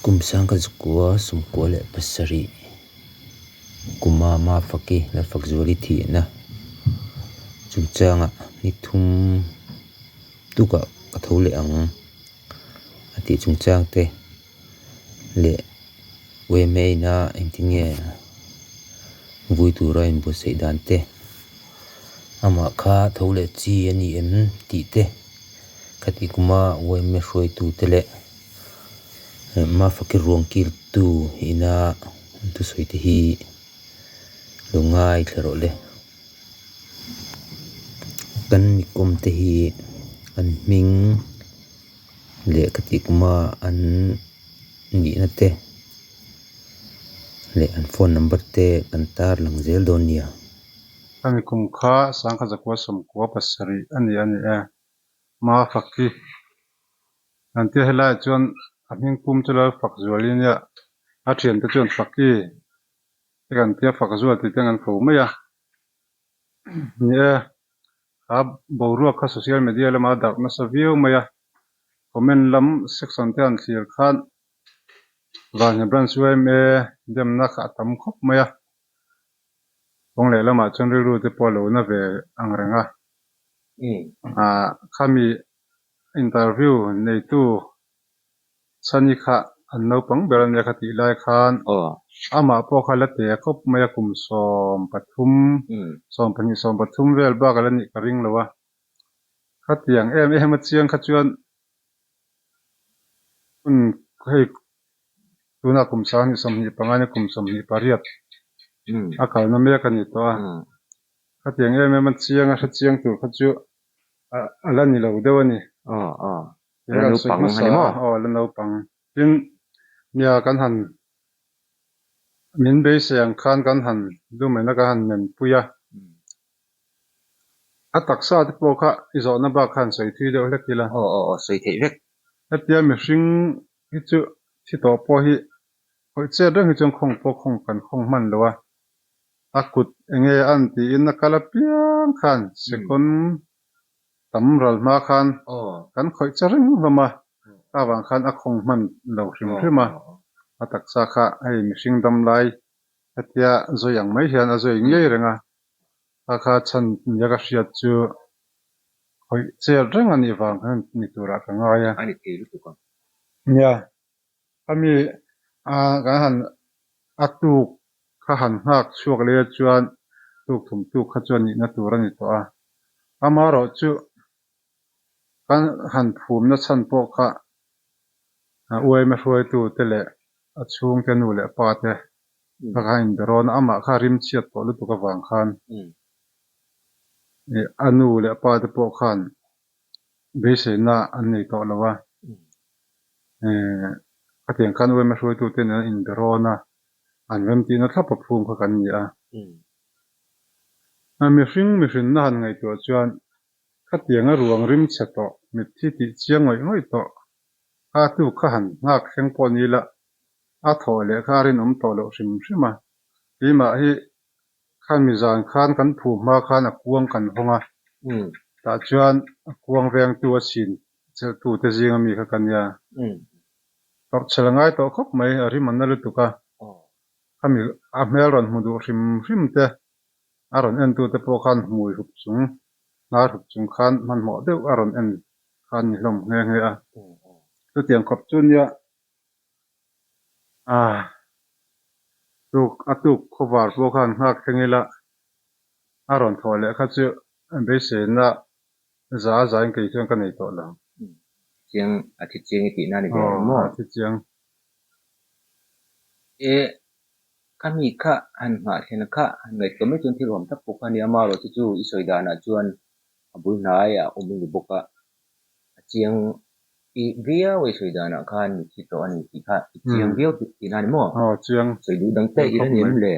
Kum 1997 kuma Mafaki Lalfakzuali thihna chungchangah ni thum tukah ka tho leh ang a tih chungchang te leh yma ina engtin nge vui tura inbuatsaih dan te amah kha tho leh chi a ni em tih te khati kuma yma hruaitute leh Mafaki ruang kiltu ina an thusawi te hi lo ngaithla rawh le. Kan mikawm te hi an hming leh ka tih kuma an nihna te leh an phone number te kan tar lang zel dawn nia. Khami kum kha 1997 a ni a ni e. Mafaki an tia helaiah chuan a hming pum chu Lalfakzuali nia a thiante chuan Faki te kan tia Fakzual tih te an ko mai a. Ni e, kha boruak kha social media lama a darh nasa viau mai a, comment lam section te han thlir khan Vanhne Branch yma demna kha a tam khawp mai a, kawng lehlamah chuan rilru te pawh a lo na ve ang reng a. Khami interview neitu Chhani kha an naupang ber a nia kha tih lai khan amah pawh kha la te khawp mai a, kum 13, 12, 13 vel bak a la nih ka ring lo a. Khatiang em em a chiang kha chuan hun hei tunah kum 2025 nia kum 28 a kalna mek a ni tawh a. Khatiang em em a chiang a hrechiang tur kha chu a la ni lo deuh a ni. A la naupang a ni maw? Aw, a la naupang. Tin, nia kan han min beisei ang khan kan han lumen a, kan han menpui a. A taksa te pawh kha i zawhna bak khan sawi thui deuh hlek ila. Aw, aw, aw, sawi theih vek. Hetia mihring hi chu thi tawh pawh hi khawih chet reng hi chuan khawng pawh khawng kan khawng hman lo a. A kut enge an tiin a kal apiang khan second Tam ral hma khan kan khawih che reng hlawm a, kha vang khan a khawng hman lo hrim hrim a, a taksa kha hei mihring dam lai hetia zawi ang mai hian a zawi ngei reng a, kha kha chhan nia ka hriat chu khawih chet reng a nih vang khan ni turah ka ngai a. A ni thei lutuk ang. Nia, khami kan han a tuk kha han nghak chhuak leh chuan tuk thum tuk kha chuan nihna tur a ni tawh a. Amaherawh chu kan han phumna chhan pawh kha uaima hruaitute leh a chhungte nu leh pa te kha kha inbe rawn a, amah kha rim chhiat tawh lutuk avang khan a nu leh pa te pawh khan beiseina an nei tawh lo a. Khatiang khan uaima hruaitute nen an inbe rawn a, an remtihna thlap a phum kha kan ni a. Mihring mihrinna han ngaihtuah chuan khatianga ruang rim chhe tawh, mitthi tih chiang ngawih ngawih tawh kha a tuk kha han nghak thleng pawh ni ila a thawh leh kha a rinawm tawh loh hrim hrim a. Keimah hi khami zan khan kan phu hma khan a kuang kan hawng a, tah chuan a kuang vengtu a chhin chelhtu te zinga mi kha ka nia. Tawrhchhel a ngai tawh khawp mai, a rim a na lutuk a. Khami a hmel rawn hmu duh hrim hrim te, a rawn en tute pawh khan hmui hup chung, hnar hup chung khan hmanhmawh deuh a rawn en kha an ni hlawm nghe nghe a. Chutiang khawp chu nia tuk a tuk khawvar pawh khan nghak thleng ila a rawn thawh leh kha chu beiseina za a zain kei chuan ka nei tawh lo. Chiang a thi chiang i tihna a ni ve ang maw? Aw a thi chiang. E, khami kha han nghah thlen kha han ngaihtuah mai chuan thil awm tak pawh kha a ni a, amaherawh chu chu i sawi danah chuan a bul hnai a awm a ni bawk a, a chiang i viau a i sawi danah khan mitthi tawh a ni tih kha i chiang viau tihna a ni maw? Aw chiang. Sawi duh dang te i la ni em le?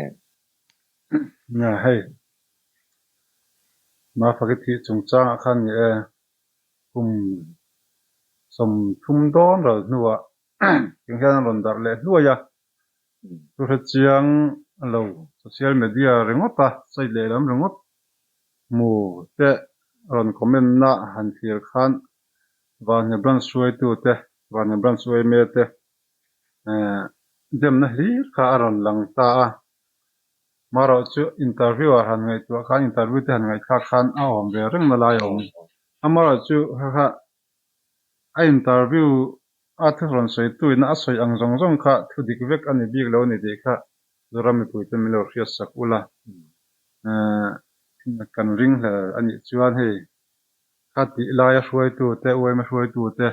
Nia hei, Mafaki thih chungchangah khan ni e, kum 30 dawn ral hnuah Tiang hian an rawn darh leh hluai a, thu hre chiang lo social media ringawt a, site lehlam ringawt hmu te rawn comment na han thlir khan Vanhne branch hruaitu te, Vanhne branch yma te Demna hlir kha a rawn lang ta a. Marawh chu interview ah han ngaihtuah khan interview te han ngaihthlak khan a awm ve reng na lai a awm. Amarawh chu kha kha a interview a thu rawn sawi tu ina a sawi ang zawng zawng kha thu dik vek a ni bik lo a ni tih kha Zoram mipui te min lo hriat sak ula. Kan ringhlel a nih chuan hei kha tih laia hruaitu te, uaima hruaitu te,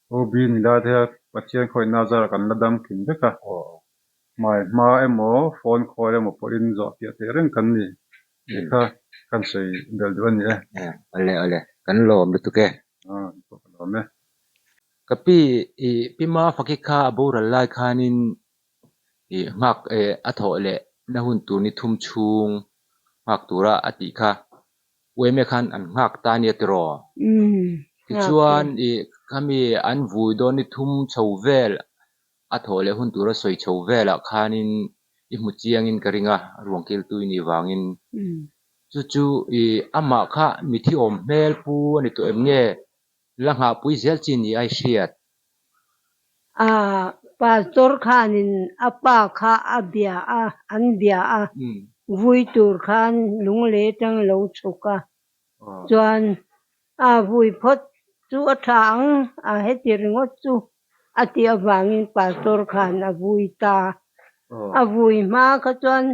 OB ni lai te hian Pathian khawihna zarah kan la dam kim vek a. Hmai hma emaw, phone call emaw pawhin zawh fiah theih reng kan ni tih kha kan sawi belh duh a ni e. Awle awle, kan lawm lutuk e. Aw, pawh ka lawm e. Ka pi i Pi Mafaki kha a boral lai khanin i nghak a thawh leh na hun tur ni thum chhung nghak tura a tih kha Uaime khan an nghak ta ania tiraw? Tichuan i khami an vui dawn ni thum chho vel a thawh leh hun tura sawi chho velah khanin i hmu chiangin ka ring a, ruang kiltu i nih vangin. Chu chu i amah kha mithi awm hmel pu a ni tawh em nge la nghahpui zel chi ni a i hriat? A pastor khanin a pa kha a bia a, an bia a, vui tur khan lunglei atang lo chhuk a, chuan a vui phawt chu a tha ang a heti ringawt chu a tih avangin pastor khan a vui ta. A vui hma kha chuan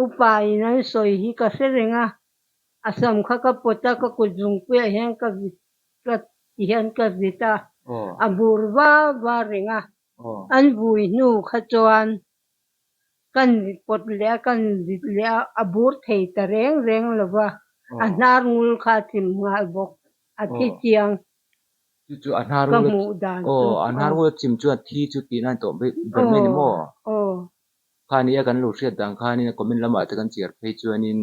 upa in an sawi hi ka hre reng a, a sam kha ka pawt a, ka kut zungpuiah hian ka vit Ka ti hian ka vit a, a bur va va reng a, an vui hnu kha chuan kan pawt leh a, kan vit leh a, a bur thei ta reng reng lo va, a hnar ngul kha a chim nghal bawk, a thi chiang ka hmuh dan chu. A hnar ngul a chim chuan thi chu tihna a ni tawh ber mai a ni maw? Khani a kan lo hriat dan khanin a comment lamah te kan chhiar phei chuanin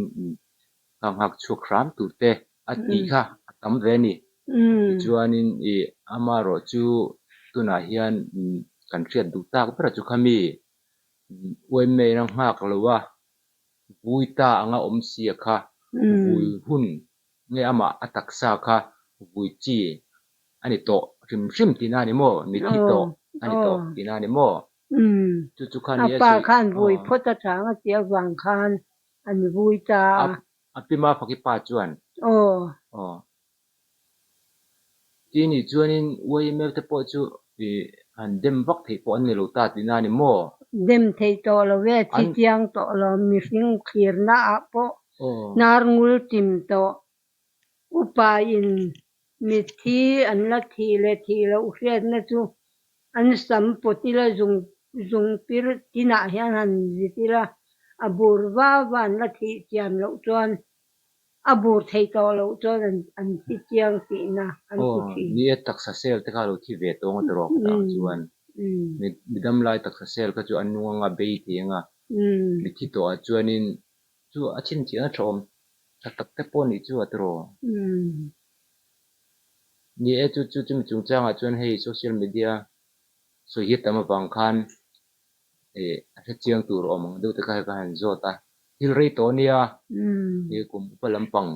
kha nghak chhuak hram tur te a tih kha a tam ve a ni. Tichuanin ih amaherawh chu tunah hian kan hriat duh tak ber chu khami uaimei ram nghak lo a vui ta anga awm sia kha vui hun nge amah a taksa kha vui chi a ni tawh hrim hrim tihna a ni maw? Mithi tawh a ni tawh tihna a ni maw? Chu chu kha A ni a pa sawi khan vui phawt atang a tih avang khan an vui ta a. A pi Mafaki pa chuan. Aw. Aw. Ti nih chuanin YML te pawh chu han dem vak theih pawh an ni lo ta tihna a ni maw? Dem theih tawh lo e, thi chiang tawh lo, mihring thlirna ah pawh hnar ngul chim tawh. Upa in mitthi an la thih leh thih loh hriatna chu an sam pawt ila zung zung pir tinah hian han zit ila a bur va va an la thih chian loh chuan a bur theih tawh loh chuan an thi chiang tihna an ti thin. Ni e, taksa sel te kha a lo thi ve tawng a tawrh khatah chuan midam lai taksa sel kha chu an nung anga bei thei anga mithi tawhah chuanin Chu a chhinchhiah a tha awm tha tak te pawh nih chu a tiraw? Ni e, chu chu chumi chungchangah chuan hei social media sawi hi tam avang khan ih a hrechiang tur awm ang deuh te kha hei ka han zawt a, thil rei tawh ania ih kum upa lampang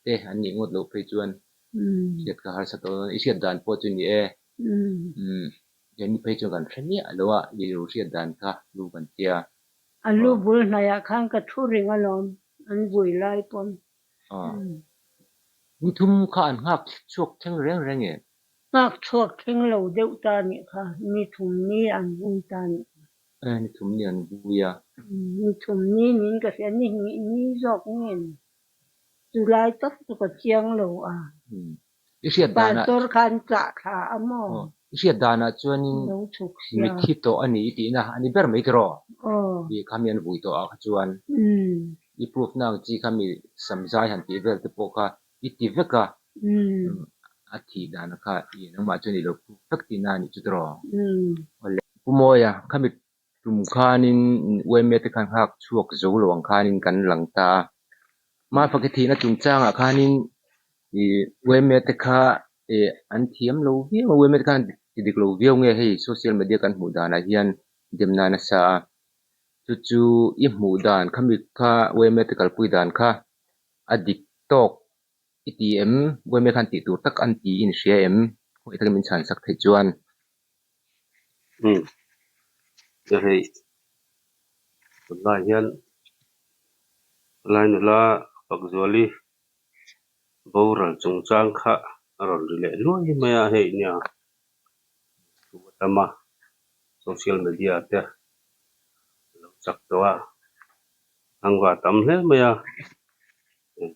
te an nih ngawt loh phei chuan hriat kha harsa tawh dawn, i hriat dan pawh chu ni e, umm keini phei chuan kan hre miah lo a, i lo hriat dan kha lu kan tia. A lu bul hnaiah khan ka thu reng alawm, an vui lai pawn. Ni thum kha an nghak chhuak thleng reng reng e. Nghak chhuak thleng lo deuh ta nih kha, ni thum ni an vui ta nih kha. E, ni thum ni an vui a. Ni thum ni niin ka hria, ni hnih ni zawk nge ni? Chu lai tak chu ka chiang lo a. I hriat danah Pastor khan chah thla a maw? Aw, i hriat danah chuanin Lo chhuk sia. Mithi tawh a ni i tihna a ni ber mai tiraw? Aw. I kha mi an vui tawh ah kha chuan i proof na ang chi kha mi samzai han tih vel te pawh kha i ti vek a, a thih dan kha i nangmah chuan i lo proof vek tihna a nih chu tiraw? Awle. Pu Mawia, khami Tum khanin UMA te khan nghak chhuak zo lo ang khanin kan lang ta a. Mafaki thihna chungchangah khanin ih UMA te kha ih an thiam lo viau a, UMA te khan ti dik lo viau nge hei social media kan hmuh danah hian demna nasa a. Chu chu i hmuh dan khami kha UMA te kalpui dan kha a dik tawk i ti em? UMA khan tih tur tak an ti in hria em? Khawngaih takin min chhan sak theih chuan. Umm. Hei tunlai hian lai nula Fakzuali boral chungchang kha a rawn ri leh hluai mai a hei nia thu a tam a social media te a lo chak tawh a thangva a tam hle mai a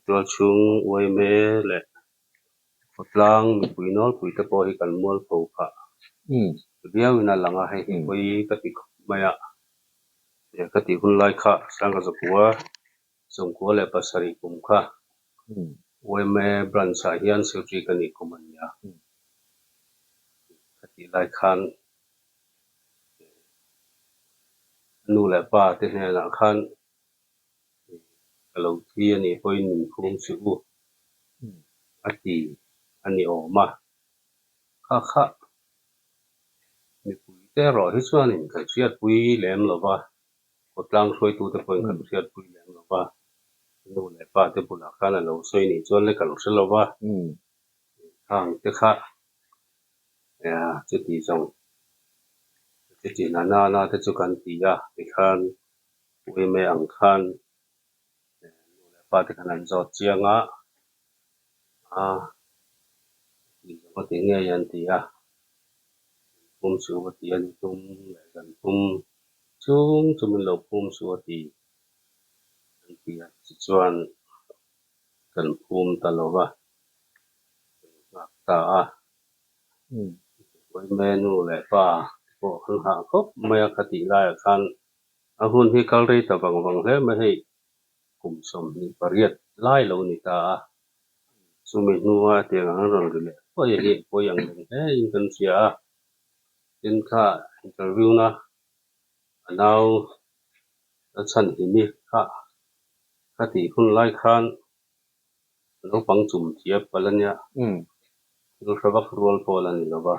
tualchhung uaime leh Khawtlang mipui nawlpui te pawh hi kan mualpho phah viauin a lang a, hei hi pawi ka ti khawp mai a, ka tih hun lai kha Sangha Zakua 97 kum kha yma branch ah hian secretary ka nih kum a ni a, ka tih lai khan nu leh pa te hnenah khan Ka lo thi a nih pawhin min phum suh u a ti a ni awm a. Kha kha mipui te erawh hi chuanin kan hriatpui lem lo va, khawtlang hruaitute pawhin kan hriatpui lem lo va, nu leh pa te bulah khan a lo sawi nih chuan le kan hre lo va, khang te kha chuti zawng chuti na nana te chu kan ti a tikhan Uime ang khan nu leh pa te khan an zawt chiang a, a tih zawng a ti ngei an ti a, phum suh a ti a ni tum leh zan phum chung chu min lo phum suh a ti an ti a, tichuan kan phum ta lo va, kan nghak ta a, Uime nu leh pa te pawh an hah khawp mai a khatih laiah khan A hun hi kal rei ta vang vang hle mai hei kum 28 lai lo ni ta a, chumi hnua tiang ang rawn ri leh pawi hi pawi ang reng hle in kan hria a, tin kha interview na a nau a chhan himi kha kha tih hun lai khan naupang chum thiap palh a nia, thil hre vak rual pawl a ni lo va.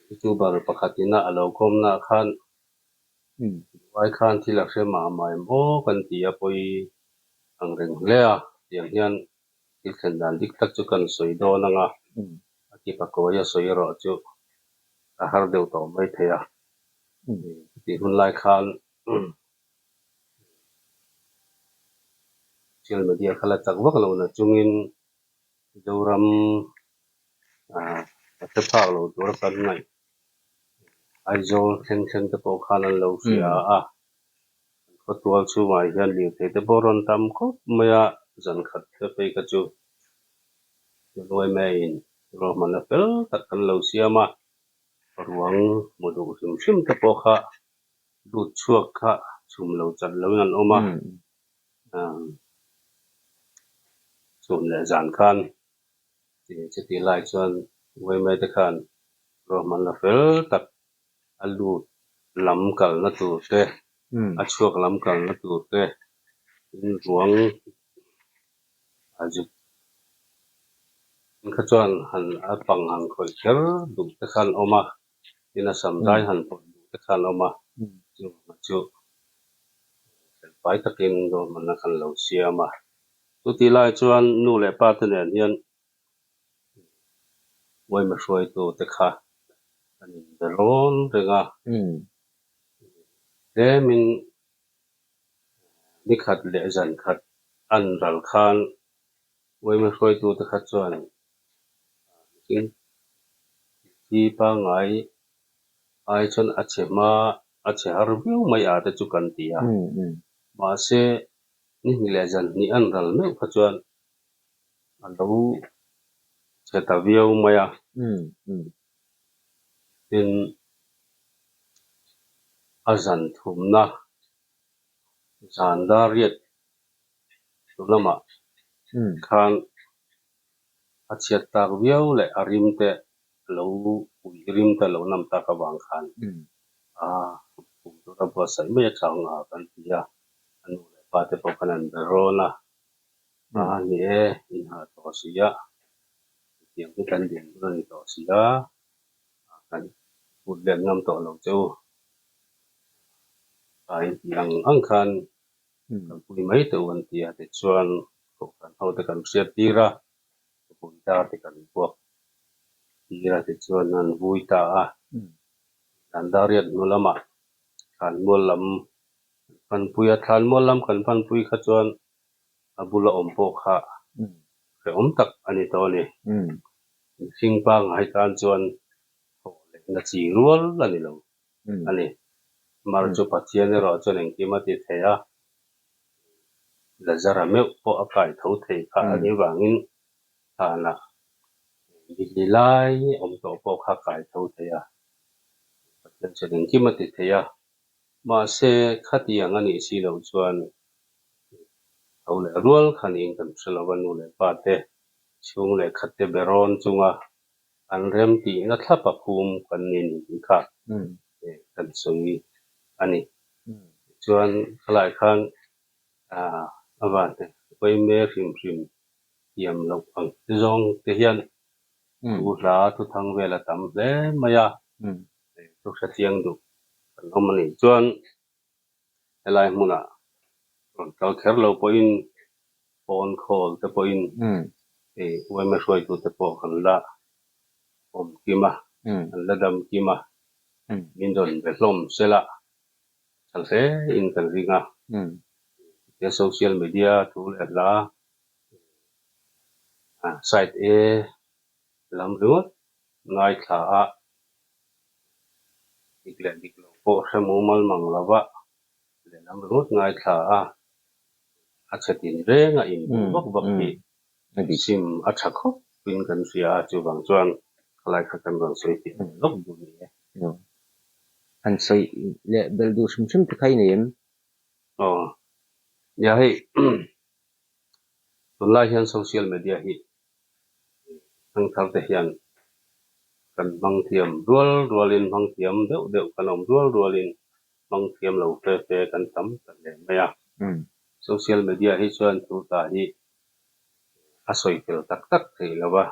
Youtuber pakhatin a lo kawmna ah khan Dubai khan thil a hre mah mah em aw kan ti a pawi ang reng hle a, tiang hian thil thlen dan dik tak chu kan sawi dawn ang a, a kip a kawi a sawi erawh chu a har deuh tawh mai thei a, tih hun lai khan social media kha la chak vak lo na chungin Zoram a hre phak lo tura kan ngaih Aizawl thleng thleng te pawh khan an lo hria a, an khawtual chhungah hian lirthei te pawh rawn tam khawp mai a, zan khat te phei kha chu January May-in ruahmanna fel tak kan lo siam a, ruang hmu duh hrim hrim te pawh kha lut chhuak kha chhum lo chat loin an awm a. Chhun leh zan khan chutih lai chuan Uaimai te khan ruahmanna fel tak a lut lam kalna tur te, a chhuak lam kalna tur te, tin ruang a zuk kha chuan han a pang han khawih kher duh te khan awm a, tin a sam dai han pawt duh te khan awm a, chuvang chu Felfai takin ruahmanna kan lo siam a. Chutih lai chuan nu leh pa te nen hian uaima hruaitu te kha an inbe rawn reng a. Tlemin nikhat leh zan khat an ral khan uaima hruaitu te kha chuan mihring thi pangngai ai chuan a chhe hma a chhe har viau mai a te chu kan ti a, mahse ni hnih leh zan hnih an ral meuh kha chuan a lo chhe ta viau mai a, tin a zan thumna zan dar riat tu lamah khan a chhiat tak viau leh a rim te lo ui rim te lo nam tak avang khan a kum tura buatsaih mai atang a kan ti a, a nu leh pa te pawh khan an be rawn a, a ni e in ha tawh si a, hetiang hi kan din hun a ni tawh si a, kan phut let ngam tawh lo che u, a intih ang ang khan kan pui mai teh u an ti a, tichuan kohhran ho te kan hriat tir a, thupui dar te kan buak. tir a, tichuan an vui ta a. Zan dariat hnu lamah thlanmual lam kan panpui a, thlanmual lam kan panpui kha chuan a bula awm pawh kha hrehawm tak a ni tawh a ni. Mihring pangngai tan chuan thawh lehna chi rual a ni lo a ni. Mar chu Pathian erawh chuan engkim a ti thei a, Lazara meuh pawh a kai tho thei kha a nih vangin thlanah mitli lai awm tawh pawh kha kai tho thei a, Pathian chuan engkim a ti thei a. Mahse, khatiang a nih si loh chuan tho leh rual kha niin kan hre lo va, nu leh pa te chhung leh khat te be rawn chunga an rem tihna thlap a phum kan ni ni tih kha kan sawi a ni. Tichuan, khalai khan a van Vaime hrim hrim thiam loh ang te zawng te hian thu hla thu thang vel a tam hle mai a, thu hrechiang duh kan awm a nih chuan helai hmunah rawn kal kher lo pawhin phone call te pawhin yma hruaitute pawh kan la awm kim a, kan la dam kim a, min rawn be hlawm sela tha hle in kan ring a. He social media thu leh hla site A lam ringawt ngaithla a dik leh dik lo pawh hre mumal mang lova lehlam ringawt ngaithla a a chhe tin reng a inbuh vak vak hi sim a tha khawp in kan hria a, chuvang chuan khalai kha kan rawn sawi fiah leh lawk duh ni e. Han sawi leh belh duh hrim hrim te kha i nei em? Aw, nia hei tunlai hian social media hi thangthar te hian kan hmang thiam rual rualin hmang thiam deuh deuh kan awm rual rualin hmang thiam lo fe fe kan tam ta hle mai a. Social media hi chuan thu ta hi a sawi fel tak tak thei lo va,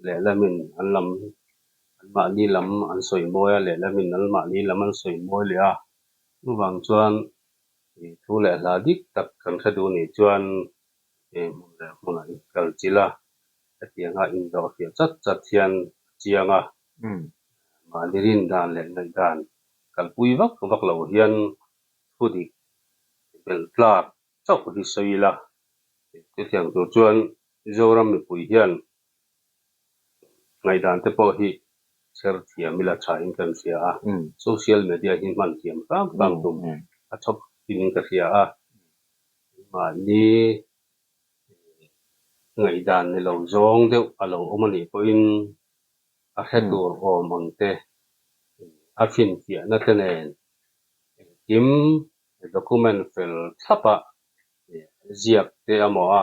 lehlamin an lam anmahni lam an sawi mawi a, lehlamin anmahni lam an sawi mawi leh a. Chuvang chuan thu leh hla dik tak kan hre duh nih chuan hmun leh hmunah in kal chilh a, hetianga inzawhfiah chat chat hian a chiang a. Mahni rin dan leh ngaihdan kalpui vak vak lo hian thu dik belh tlak chauh hi sawi ila. Chutiang tur chuan Mizoram mipui hian ngaihdan te pawh hi chher thiam ila tha in kan hria a, social media hi hman thiam hram hram tum a chhawp in ka hria a, mahni ngaihdan ni lo zawng deuh a lo awm a nih pawhin a hre tur awm ang te, a finfiahna te nen engkim document fel thlap a ziak te amaw a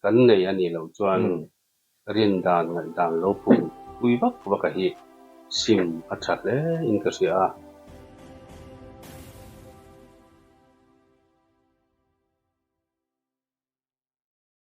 kan nei a nih loh chuan rindan ngaihdan lo pum pui vak vak a hi sim a tha hle in ka hria a.